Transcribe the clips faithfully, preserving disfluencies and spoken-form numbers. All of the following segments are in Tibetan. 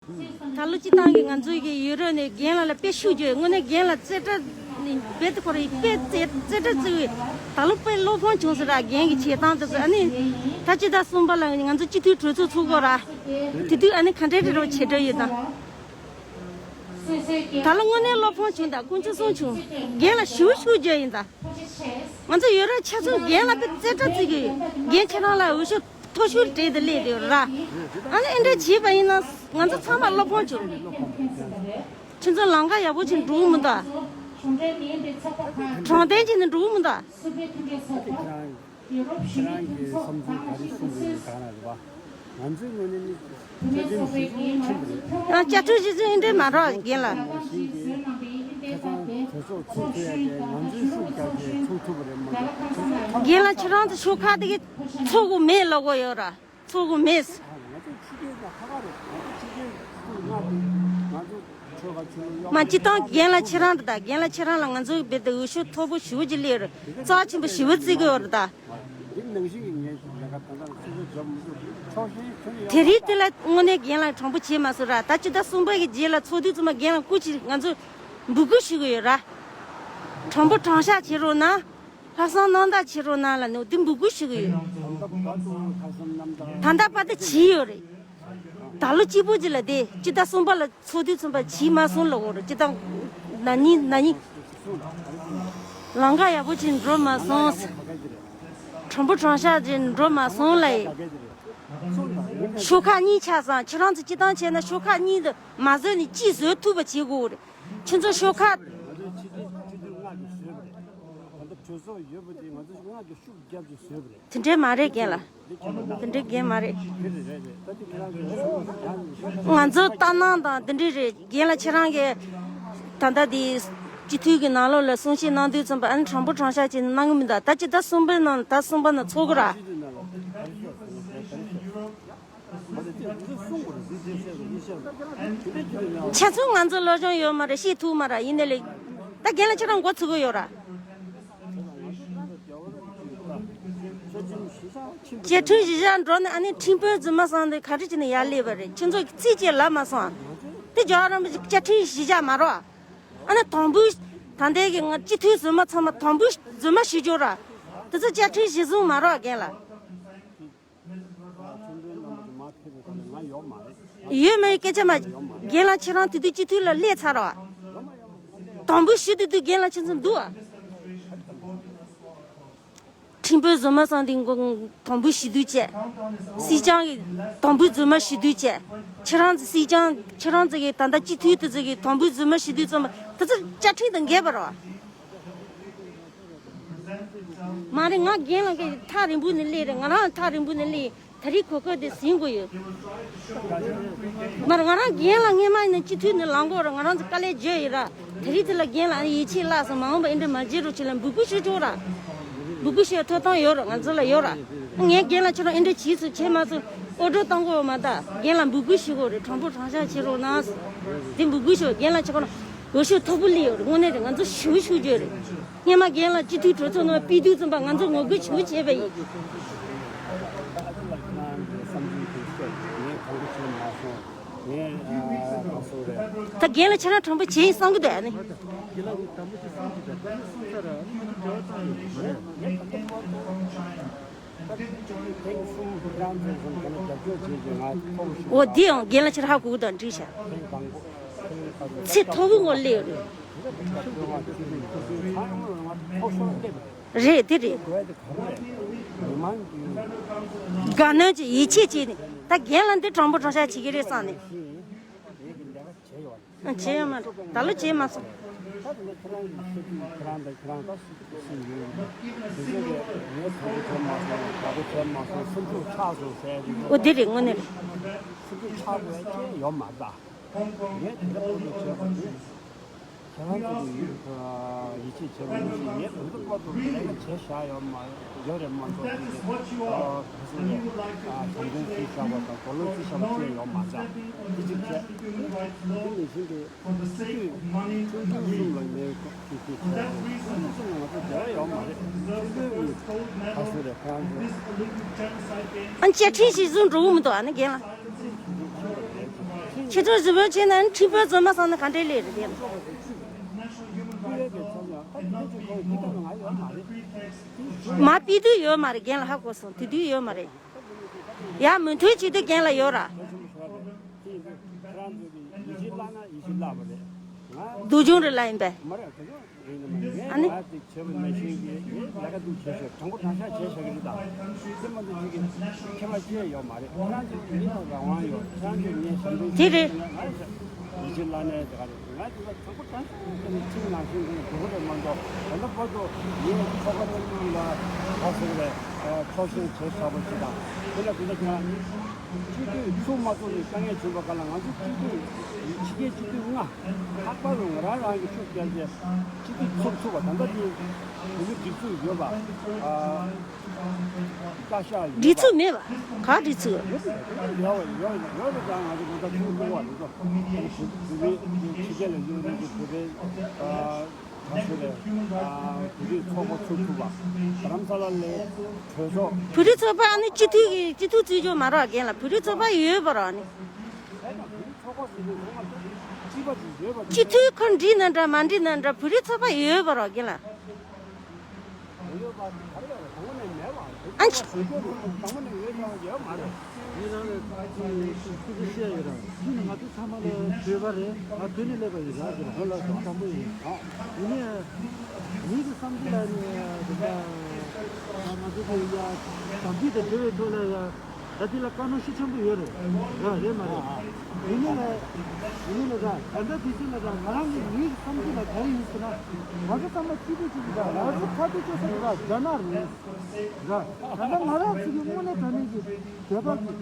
ད་ལོ་སྤྱི་བཏང་གི་ང་ཚོའི་གི་ཡུལ་རོལ་ནས་རྒན་ལགས་ལ་དཔེ་ཤུགས་བརྗོད། དངོས་གནས་རྒན་ལགས་རྩེ་གྲ་ནི་རྦད་དེ་ཁོ་རང་དཔེ་རྩེ་རྩེ་གྲ་བརྩེ་བའི་ད་ལོ་དཔེ་བློ་ཕམ་བྱུང་ཟེར་ར། རྒན་གྱི་བྱེད་སྟངས་དེ་ཚོ། ཨ་ནི་ད་སྤྱི་ཟླ་གསུམ་པ་ལ་ང་ཚོ་སྤྱི་འཐུས་གྲོས་ཚོགས་ཚུགས་དགོས་ར། དེ་དུས་ཨ་ནི་ག་འདྲའི་རེ་རོ་བྱེད་འགྲོ་ཡོད་དམ། ད་ལོ་དངོས་གནས་བློ་ཕམ་བྱུང་། ད་དཀོན་མཆོག་གསུམ་བྱུང་། རྒན་ལགས་ཞུ་ཞུ་རྒྱུ་ཡིན་ད། ང་ཚོ་ཡུལ་རོལ་ཆ་ཚང་རྒན་ལགས་དཔེ་རྩེ་གྲ་བརྩེ་གི་ཡོད། རྒན་ཁྱེད་རང་ལ་འོས་ཤོག་མཐོ་ཤོས་སྤྲད་དེ་སླེབས་དེ་ཡོད་ར། ཨ་ནི་ཨེ་འདྲ་བྱས་པ་ཡིན་ན་ང་ཚོ་ཚང་མ་བློ་ཕམ་བྱུང་། ཁྱེད་ཚོ་ལམ་ཁ་ཡག་པོ་ཅིག་འགྲོ་གི་མི་འདུག་དྲང་བདེན་ཅིག་ནི་འགྲོ་གི་མི་འདུག་ཁྱེད་རང་གི་བསམ་ཚུལ་ག་རེ་གསུངས་དགོས་ཡོད་ག་རེ་རེད་པ། ང་ཚོའི་ངོས་ནས་ནི་བཅའ་ཁྲིམས་གཞི་བཟུང་ཁྲིམས་རེད། ཡང་བཅའ་ཁྲིམས་གཞི་བཟུང་ཨེ་འདྲས་མ་རོགས་རྒན་ལགས། ཁ་སང་གྲོས་ཚོགས་ཚུགས་ཐུབ་ཡ་དེ་ང་ཚོའི་ཤུགས་རྒྱབ་ཀྱི་ཚུགས་ཐུབ་པ་རེད་མ་གཏོགས། རྒན་ལགས་ཁྱེད་རང་ཚོ་ཤོག་ཁག་དེ་གི་ཚུགས་དགོས་མེད་ལབ་དགོས་ཡོད་ར། ཚུགས་དགོས་མེད། ང་ཚོ་ཕྱི་རྒྱལ་ལ་ཁ་ཁ་རེད། ང་ཚོ་ཕྱི་རྒྱལ་ཚུགས་ང་དེ་ང་ཚོ། མ་སྤྱི་བཏང་རྒན་ལགས་ཁྱེད་རང་རེད་ད། རྒན་ལགས་ཁྱེད་རང་ལ་ང་ཚོའི་བེད་དུ་འོས་ཤོག་མཐོ་པོ་ཞེ་པོ་ཅིག་སླེབས་རེད། རྩ་ཆེན་པོ་ཞེ་པོ་བརྩི་གི་ཡོད་རེད་ད། འདི་ནང་བཞིན་གྱི་ངས་ལས་ཀ་ད་ལྟ་སྲིད་སྐྱོང་བརྗོད་མི་ཐུབ། ཕྱོགས་ཞེན་ཁྱོན་ནས་ཡོད། དེ་རིང་དེ་ལ་དངོས་གནས་རྒན་ལགས་དྲང་པོ་བྱས་མ་སོང་ར། ད་སྤྱི་ཟླ་གསུམ་པ་གི་རྗེས་ལ་ཚོགས་དུས་ཙམ་པ་རྒན་ལགས་སྐུ་མཁྱེན་ང་ཚོ་འབོད་སྐུལ་ཞུ་གི་ཡོད་ར། དྲང་པོ་དྲང་བཞག་བྱེད་རོགས་གནང་། ལྷག་བསམ་རྣམ་དག་བྱེད་རོགས་གནང་ལབ་ནས་འདི་འབོད་སྐུལ་ཞུ་གི་ཡོད། ད་ལྟ་བར་དུ་བྱས་ཡོད་རེད། ད་ལོ་གཅིག་པོ་ཅིག་ལ་དེ་སྤྱི་ཟླ་གསུམ་པ་ལ་ཚོགས་དུས་ཙམ་པ་བྱས་མ་སོང་ལབ་དགོས་རེད། སྤྱི་ཟླ་ན་ནིང་ན་ནིང་ལམ་ཁ་ཡག་པོ་ཅིག་འགྲོ་མ་སོང་། དྲང་པོ་དྲང་བཞག་ཅིག་འགྲོ་མ་སོང་ལབ་ཡིན། ཤོག་ཁག་གཉིས་ཆགས་སོང་། ཁྱེད་རང་ཚོ་སྤྱི་བཏང་བྱས་ན་ཤོག་ཁག་གཉིས་འདི་མ་བཟོས་ནས་གཅིག་བཟོ་ཐུབ་པ་བྱེད་དགོས་རེད། ཁྱེད་ཚོ་ཤོག་ཁག་དེ་འདྲས་མ་རེད་རྒན་ལགས། དེ་འདྲས་རྒན་མ་རེད། ང་ཚོ་ལྟ་སྣང་དང་དེ་འདྲས་རེད། རྒན་ལགས་ཁྱེད་རང་གིས་ད་ལྟ་དེ་སྤྱི་འཐུས་ཀྱི་ནང་ལོགས་ལ་གསུང་བཤད་གནང་དུས་ཙམ་པ་ཨ་ནི་དྲང་པོ་དྲང་བཞག་བྱས་ནས་གནང་གི་མི་འདུག་ད་སྤྱི་ཟླ་གསུམ་པའི་ནང་ཟླ་གསུམ་པ་ནང་ཚོགས་ཀྱི་ར། ཆ་ཚང་ང་ཚོ་སློབ་སྦྱོང་ཡོད་མ་རེད། ཤེས་ཐུབ་མ་རེད། ཡིན་ནའི་ལས་ད་རྒན་ལགས་ཁྱེད་རང་མགོ་ཚོས་ཀྱི་ཡོད་ར། བཅའ་ཁྲིམས་གཞི་བཞག་འགྲོ་ནས་ཨ་ནི་ཁྲིམས་དཔོན་རྫུན་མ་སང་དེ་ག་རེ་བྱས་ནས་ཡར་སླེབས་པ་རེད། ཁྱེད་ཚོ་རྩིས་བཅས་ལབ་མ་སོང་། དེ་རྒྱལ་བ་རིན་པོ་ཆེ་བཅའ་ཁྲིམས་གཞི་བཞག་མ་རོགས། ཨ་ནི་དམ་འབུལ་ད་ལྟའི་གི་ང་སྤྱི་འཐུས་རྫུན་མ་ཚང་མ་དམ་འབུལ་རྫུན་མ་ཞུ་རྒྱུ་ར། དེ་ཚོ་བཅའ་ཁྲིམས་གཞི་བཟུང་མ་རོགས་རྒན་ལགས། ཡོད་མེད་སྐད་ཆ་མ། རྒན་ལགས་ཁྱེད་རང་དེ་དུས་སྤྱི་འཐུས་ལ་སླེབས་ཚར་བ། དམ་འབུལ་ཞུ་དུས་དུས་རྒན་ལགས་ཁྱེད་ཚོ་འདུག་ཨ། ཁྲིམས་དཔོན་རྫུན་མ་སང་དེ་དམ་འབུལ་ཞུ་དུས་བྱས། སྲིད་སྐྱོང་གི་དམ་འབུལ་རྫུན་མ་ཞུ་དུས་བྱས། ཁྱེད་རང་ཚོ་སྲིད་སྐྱོང་ཁྱེད་རང་ཚོ་གི་ད་ལྟ་སྤྱི་འཐུས་དེ་ཚོ་གི་དམ་འབུལ་རྫུན་མ་ཞུ་དུས་ཙམ་པ་དེ་ཚོ་བཅའ་ཁྲིམས་དང་འགལ་བ་རེད་བ། མ་རེད། ང་རྒན་ལགས་ཀྱི་ཐག་རིང་པོ་ནས་སླེབས་རེད། ང་རང་ཐག་རིང་པོ་ནས་སླེབས། ད་རེས་གོ་སྐབས་དེ་ཟིན་དགོས་ཡོད། མ་རེད། ང་རང་རྒན་ལགས་སྔས་མ་ཡིན་ན་སྤྱི་འཐུས་ནས་ལངས་དགོས་རེད། ང་རང་ཚོ་དཀའ་ལས་བརྒྱབ་ཡོད་ར། ད་རེས་དེ་ལ་རྒན་ལགས་ཡིད་ཆེས་བརླག་སོང་། མ་འོངས་པ་ཨེ་འདྲ་མ་བྱེད་རོགས་བྱེད་ལ་འབོད་སྐུལ་ཞུ་ཆོག་ར། འབོད་སྐུལ་ཞུ་ཡ་ཐོབ་ཐང་ཡོད་ར། ང་ཚོ་ལ་ཡོད་ར། ངས་རྒན་ལགས་ཁྱེད་རང་ཨེ་འདྲ་བྱས་སོང་བྱས་མ་སོང་ཨོ་སྒྲོ་བཏང་དགོས་ཡོད་མ་གཏོགས་རྒན་ལགས་འབོད་སྐུལ་ཞུ་དགོས་རེད། དྲང་པོ་དྲང་བཞག་བྱེད་རོགས་གནང་། དེ་འབོད་སྐུལ་ཞུ། རྒན་ལགས་ཁྱེད་རང་འོས་ཤོག་མཐོ་པོ་སླེབས་ཡོད་རེད། དངོས་གནས་རེད། ང་ཚོ་ཞུ་ཞུ་རྒྱུ་རེད། སྔས་མ་རྒན་ལགས་སྤྱི་འཐུས་གྲོས་ཚོགས་ནང་ཕེབས་དུས་ཙམ་པ་ང་ཚོ་ངོ་རྒོལ་ཞེ་པོ་བྱས་པ་ཡིན། ད་རྒན་ལགས་ཁྱེད་རང་དྲང་པོ་བྱས་ཡིན་བསམ་གི་འདུག་ཨ་ནི། འོ་དེ་ཡང་རྒན་ལགས་ཁྱེད་རང་ཧ་གོ་གི་འདུག་འགྲིག་ཤག་ཚད་མཐོ་པོའི་ངོས་སླེབས་ཡོད་རེད། རེད། དེ་རེད། དགའ་སྣང་གི་ཡིད་ཆེས་བྱས་ནས་ད་རྒན་ལགས་འདི་དྲང་པོ་དྲང་བཞག་བྱེད་ཀྱི་རེད་བསམ་ནས། བྱས་ཡོད་མ་རེད། ད་ལོ་བྱས་མ་སོང་། འོ་དེ་རེད། དངོས་གནས་རེད། སེམས་ཤུགས་ཆག་དགོས་ཡ་ཅི་ཡང་ཡོད་མ་རེད་ད། ངས་དེ་འདྲ་པོ་ཏོ་བྱས་པ་ནི། ཁྱེད་རང་ཚོ་གི་ཡིད་ཡིད་ཆེས་བྱས་པ་ནང་བཞིན་ངས་དེ་འདྲ་པོ་ཏོ་ལས་ཀ་བྱས་བཞག་ཡོད་མ་ཡོད་རེད་མ་གཏོགས་ཅིག་གི་ཨ་ག་སོང་རེད། ཨ་བྱམས་སྐྱོང་རྩིས་བཞག་པ་དང་དོ་ལོ་རྩིས་བཞག་པ་ཅི་ཡང་ཡོད་མ་རེད། དེ་གཅིག་བྱས། དེ་ནང་བཞིན་གྱི་སྤྱི་འཐུས་ཆུང་ཆུང་གསུམ་ལ་ངས་ཅིག་ཅིག་བྱས་ཆུང་ཆུང་གསུམ་ལ་ང་ཚོ་འབྲེལ་བ་ཡོད་མ་རེད། ཆུང་ཆུང་གི་ག་སོང་རེད་ཁོ་རང་ཚོ། ཨ་བཅའ་ཁྲིམས་ཤིག་བཟོ་འགྲོ་གི་མི་འདུག་ཨ་ནི་རྒན་ལགས། ཁྱེད་ཚོ་བཟི་བོ་བྱས་ན་ཁྲི་པ་རྫོན་མ་སང་ན་ག་འདྲས་ལས་རེད་དེ། མ་པི་དུས་ཡོད་མ་རེད། རྒན་ལ་ཧ་གོ་སོང་། དེ་དུས་ཡོད་མ་རེད། ཡ་མུ་མཐུད་བྱེད་དུས་རྒན་ལ་ཡོད་ར། སྡུག་སྦྱོང་རེད་ལ་ཡིན་པས། ཨ་ནི། དེ་རེད། སྤྱི་འཐུས་ཚུགས་མ་ཚུགས་ནས་དཀའ་ངལ་བྱུང་བ་ག་ལ་ང་ཚོ་སྤྱི་འཐུས་ཕྱི་རྒྱལ་སྤྱི་འཐུས་ལྔ་ལྷག་པར་དུ་ང་རང་རང་གི་ཤུགས་རྒྱག་རྗེས་སྤྱི་འཐུས་ཚུགས་ཐུབ་པ་ད་ལྟ་དེ་བོད་མི་སྒྲིག་འཛུགས་ཡོད་པ་བཀའ་ཤག་ཡོད་པ་སྒྲིག་འཛུགས་མེད་པ་ག་སྒྲིག་འཛུགས་ཡོད་པ་ཡོད་པ་ཡོད་པ་ཀྱང་ང་ཚོ་ད་ལྟ་ཚུགས་ཐུབ་པ་རེད་དོ། བོད་མི་ཕྱི་རྒྱལ་ལ་ཡོད་རེད་ཀྱི་བོད་པའི་ད་ཚོད་རེད། བོད་རིགས་ཚོགས་པ་ཚུགས་ཐུབ་པ། རྡ་རམ་ས་ལ་ལས་གྲོས་ཚོགས། བོད་རིགས་ཚོགས་པ་ཨ་ནི་སྤྱི་འཐུས་ཀྱི་སྤྱི་འཐུས་བཙུགས་ཆོག་མ་རོགས་རྒན་ལ། བོད་རིགས་ཚོགས་པ་ཡོད་པ་རོགས་ནི། སྤྱི་འཐུས་ཁོ་འགྲིག་ན་འདྲ་མ་འགྲིག་ན་འདྲ་བོད་རིགས་ཚོགས་པ་ཡོད་པ་རོགས་རྒན་ལ། ཨ་ཅི། ངས་རང་ལ་ཅིག་ཐུགས་ཁུར་བཤད་ཡོད་ར། ཁྱོད་ནི་ང་ཚོ་ཚང་མ་ལ་བོད་པ་རེད། ང་བོད་ནས་སླེབས་པ་ཡིན་ར་ཟེར་ལ་དྲང་པོ་ཡིན། ཡིན་ནའི་མི་གི་བསམ་ཚུལ་ལ་ནི་དེ་འདྲ་ང་ཚོ་གི་ཡ་དམ་ཚིག་དང་འབྲེལ་བའི་ཐོག་ལ་ཡ་ད་དེ་ལ་བཀའ་མོལ་ཤུགས་ཆེན་པོ་ཡོད་རེད་ར། རེད་མ་རེད། ཡིན་ནའི་ལ་ཡིན་ནའི་ལ་ར་ད་ལྟ་དུས་ཚོད་ལ་ར་ང་རང་གི་མི་གི་བསམ་ཚུལ་ལ་ག་རེ་ཡིན་ཟེར་ན་ང་ཚོ་ཚང་མ་སྐྱིད་པོ་ཅིག་ར། ང་ཚོ་ཁ་ཐུག་ཅོ་ས་ར་རྒྱ་ནག་རེད། ར། ད་ལྟ་ང་རང་ཚོ་གི་དངོས་གནས་དྲང་གནས་ཀྱི་བོད་པ་གི་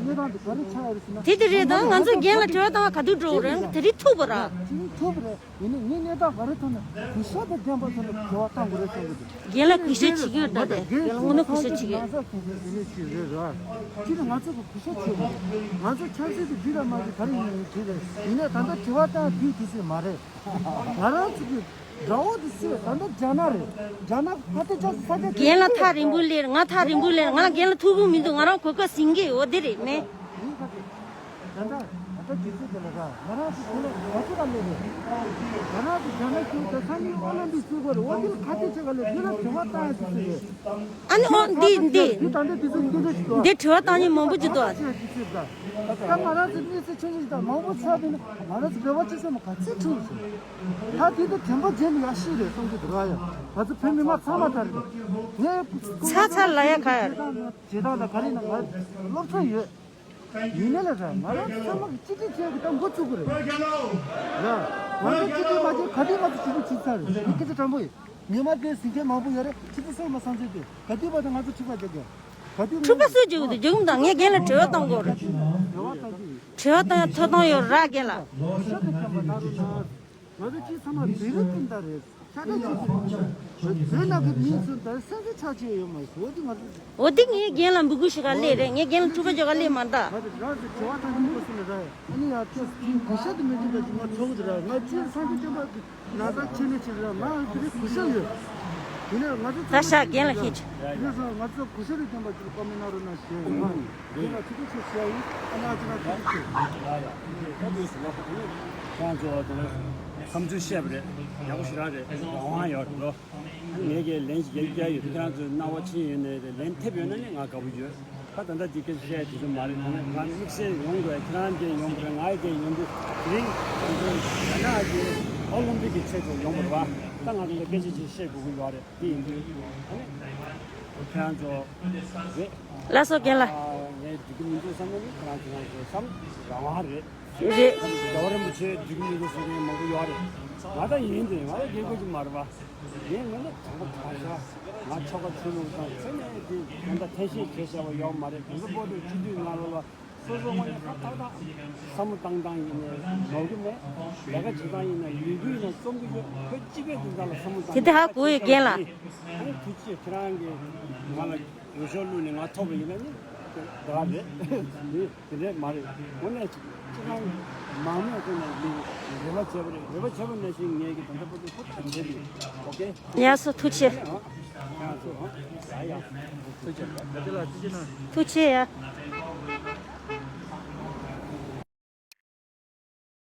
གནས་སྟངས་དེ་ག་རེ་ཆགས་ཡོད་རེད་ཟེར་ན། དེ་དེ་རེད། ད་ང་ཚོ་རྒན་ལ་དྲི་བ་བཏང་བ་ག་དུས་འགྲོ་གི་རེད། དེ་རིང་ཐུག་པ་ར། དེ་རིང་ཐུག་པ་རེད། ཡིན་ནའི་ངས་གནས་སྟངས་ག་རེ་ཐོག་ནས་གུས་ཞབས་དང་ལྡན་པ་ཐོག་ནས་དྲི་བ་བཏང་དགོས་རེད་བསམ་གི་འདུག་རྒན་ལ་གུས་ཞབས་བྱེད་ཀྱི་ཡོད་ད། དེ་རྒན་ལ་དངོས་གནས་གུས་ཞབས་བྱེད་ཀྱི་ཡོད། ང་ཚོ་གུས་ཞབས་བྱེད་དགོས་རེད་ར། ཅི་ནས་ང་ཚོ་གི་གུས་ཞབས་བྱེད་དགོས་རེད། ང་ཚོ་ཆབ་སྲིད་དེ་འགྲིག་དང་མ་འགྲིག་ག་རེ་ཡིན་ཡིན་དེ་རེད། ཡིན་ནའི་ད་ལྟ་དྲི་བ་བཏང་དུས་དུས་ཚོད་མ་རེད། ང་རང་ཚོ་གི་དགྲ་བོ་དེ་སུ་རེད། ད་ལྟ་རྒྱ་ནག་རེད། རྒྱ་ནག་ཕ་ཏི་ཅག་ས་ཆ་རྒན་ལ་ཐག་རིང་པོ་སླེབས། ང་ཐག་རིང་པོ་སླེབས། ང་ལ་རྒན་ལ་ཐུག་གི་མི་འདུག་ང་རང་གོ་སྐབས་ཟིན་གི་ཡོད་དེ་རེད་མེད། ད་ལྟ་ད་ལྟ་དུས་ཚོད་དེ་ལ་ར་ང་རང་ཚོ་དེ་ལ་ག་ཚོད་ལ་སླེབས་རེད། ང་རང་ཚོ་རྒྱ་ནག་གཞུང་དང་ས་གནས་ཨོ་ལིམ་པིག་བཙུགས་པ་རེད། འོ་དེ་ལ་ཁ་གཏད་བྱེད་ག་ལས་དེ་ལ་དྲི་བ་བཏང་ཡ་དེ་སུ་རེད། ཨ་ནི་ཨོ་འདི་འདི་འདི་ད་ལྟ་དུས་ཚོད་འདི་འདྲ་ཞིག་འདུག་འདི་དྲི་བ་བཏང་མཁན་མང་པོ་ཅིག་འདུག་ད་ང་རང་ཚོ་གནས་ཚུལ་ཆུང་ཆུང་ཞིག་དང་མང་པོ་ཆགས་པས་ན་ང་རང་ཚོ་བོད་པ་སྤྱི་སེམས་ག་ཚོད་འཁྲུག་སོང་། ད་དེ་དུས་དྲན་པ་བརྗེད་ནས་ཡག་ཤོས་རེད་བསམ་གྱི་འདུག་ཡ། ང་ཚོ་བོད་མི་མང་ཚང་མ་ལྟར་རེད། ངས་ཚ་ཚ་ལ་ཡ་ག་ཡ་རེད། བྱེད་སྟངས་དང་ག་རེ་ན་ང་སློབ་ཚོད་ཡོད། ཡིན་ནའི་ལ་ར་ང་རང་ཚང་མ་གི་གཅིག་སྒྲིལ་བྱས་ཀྱི་ད་འགོ་ཚུགས་ཀྱི་རེད། ར། ང་ཚོ་གཅིག་སྒྲིལ་མ་བྱས་ག་དུས་ང་ཚོ་གཅིག་སྒྲིལ་བྱེད་ཚར་རེད། ངས་སྐད་ཆ་དྲང་པོ་ཡིན། ཉི་མ་དེ་ཟིང་ཆ་མང་པོ་ཡོད་རེད། ཕྱི་ཚེས་སོ་མ་སང་ཚེས་དེ་ག་དུས་བར་དུ་ང་ཚོ་ཁྲི་པ་རྒྱག་གི་ག་དུས་ཁྲི་པ་སུས་རྒྱག་གི་འདུག་རྒྱག་གི་མི་འདུག་ངས་རྒན་ལ་དྲི་བ་བཏང་དགོས་རེད། དྲི་བ་བཏང་གི་ཡིན། དྲི་བ་བཏང་ཡ་ཐོབ་ཐང་ཡོད་ར་རྒན་ལ། ཤ་དང་ཁྱམས་པ་ན་རུ་ན། ང་ཚོ་གཅིག་ཚང་མ་བེ་རི་ཀིན་ད་རེད། ཆ་ད་གཅིག་བོད་ནང་གི་མི་ཚོ་ད་སེམས་ཚེ་ཆགས་ཆེ་ཡོད་མ་རེད། འོ་དེ་ང་ཚོ། འོ་དེ་ངས་རྒན་ལ་འབོད་སྐུལ་ཞུ་ག་སླེབས་རེད། ངས་རྒན་ལ་ཐུག་པ་རྒྱག་ག་སླེབས་མ་རེད་ད། ང་ཚོ་རང་ཚོ་དྲི་བ་བཏང་གི་མི་ཚོ་ལ་ར་ཡ། ཨ་ནི་ཡ་ཁྱོད་ཀྱིས་གུས་ཞབས་དེ་མི་འདུག་པ་ཅིག་ང་ཚོགས་ཀྱི་ར། ང་ཅིག་སངས་རྒྱས་བསྟན་པ་གི་ན་ཚ་ཆེ་ནས་ཆེ་ར། ང་དེ་རིང་གུས་ཞབས་ཡོད། དེ་ནས་ང་ཚོ་ད་ཤག་རྒན་ལ་ཤེས་ཆུ། དེ་ནས་ང་ཚོ་གུས་ཞབས་ལས་བསྟན་པ་ཅིག་བཀའ་མོལ་གནང་རོགས་གནང་ཞེས་ང་དེ་ལ་ཐུགས་རྗེ་ཆེ་ཞུ་ཡ་ཡིན། ཨ་ནི་ཨ་ཅག་ལ་ཐུགས་རྗེ་ཆེ། ཡ་ཡ། ཁྱེད་ཚོ་དེ་ནས་བསམ་ཚུལ་བཤད་པ་རེད། ཡག་པོ་ཞེ་དྲག་རེད། རང་དབང་ཡོད་རེད་ལོ། ངས་ཀྱི་ལན་ཞིག་རྒྱག་རྒྱག་ཡོད། ཁྱེད་རང་ཚོས་གནང་བ་ཕྱིན་ཡོད་ནའི་རེད། ལན་ཐེབས་ཡོད་ན་ནི་ང་དགའ་པོ་ཡོད། ད་ད་ལྟ་འདི་སྐད་ཆ་བཤད་དུས་ཚོད་མ་རེད། ད་ནི་ང་དམིགས་བསལ་ཡོང་དགོས། ཁྱེད་རང་གིས་ཡོང་དགོས་རེད། ང་ཡི་གིས་ཡོང་དུས་དེ་རིང་ང་ཚོ་རྒྱ་ནག་གི་ཨོ་ལིམ་པིག་གི་ཆེད་དུ་ཡོང་དགོས་རེད་པ། ད་ང་ཚོ་ལ་སྐད་ཆ་ཅིག་བཤད་དགོས་ཀྱི་ཡོད་རེད། དེ་ཡིན་དུས་ད་ནི་ཁྱེད་རང་ཚོ་རེད། ལགས་སོ་རྒན་ལགས། ངས་འགྲིག་གི་མི་འདུག་བསམ་ན་ནི་ཁྱེད་རང་ཁྱེད་རང་ཚོའི་བསམ། རང་དབང་རེད། རེད། རྒྱལ་བ་རིན་པོ་ཆེ་འགྲིག་གི་མི་འདུག་ཟེར་མཁན་མང་པོ་ཡོད་རེད། ང་ད་ཡིན་དེ་ང་ད་རྒྱལ་ཁབ་ཅིག་མ་རེད་པ། ངས་ངོས་ནས་དྲང་པོ་དྲང་བཞག་ང་ཆོལ་ཁ་ཆོས་ལུགས་དང་ཚེ་ནས་དེ་ད་ལྟ་ཐེ་ཤེས་བྱས་བཞག་པ་ཡོད་མ་རེད། དེ་ཚོ་བོད་དུ་སྤྱི་འཐུས་ནང་ལོགས་ལ་སོ་སོ་དངོས་གནས་ཧ་ཐག་ཐག་བསམ་བློ་བཏང་སྟངས་ཡིན་ནའི་ནོར་གི་མེད། ལས་ཀ་བྱེད་སྟངས་ཡིན་ན་ཡོད་རྒྱུ་ཡིན་ན་རྩོམ་གི་ཡོད། བོད་སྤྱི་པའི་དོན་དག་ལ་བསམ་བློ་བཏང་། དེ་དེ་ཧ་གོ་ཡོད་རྒན་ལགས། ཨ་ནི་ཐུགས་རྗེ་ཆེ། ཁྱེད་རང་གིས་ང་ལ་འོས་ཤོག་བླུགས་ནས་ང་ཐོབ་པ་ཡིན་ན་ནི་དེ་ག་རེད། དེ་འདྲས་མ་རེད། དངོས་གནས་སྤྱི་བཏང་མང་མོས་ཀྱིས་ནས་མི་རེ་བ་བྱས་པ་རེད། རེ་བ་བྱས་པ་ནང་བཞིན་ངས་ཀྱི་ད་ལྟ་བར་དུ་ཧུར་ཐག་བྱས་པ་ཡིན། ཨོ་ཁེ། ཡག་སོ་ཐུགས་རྗེ་ཆེ། ཡག་སོ་ཨ། ཡ་ཡ། ཐུགས་རྗེ་ཆེ། ཐུགས་རྗེ་ཆེ་ཡ།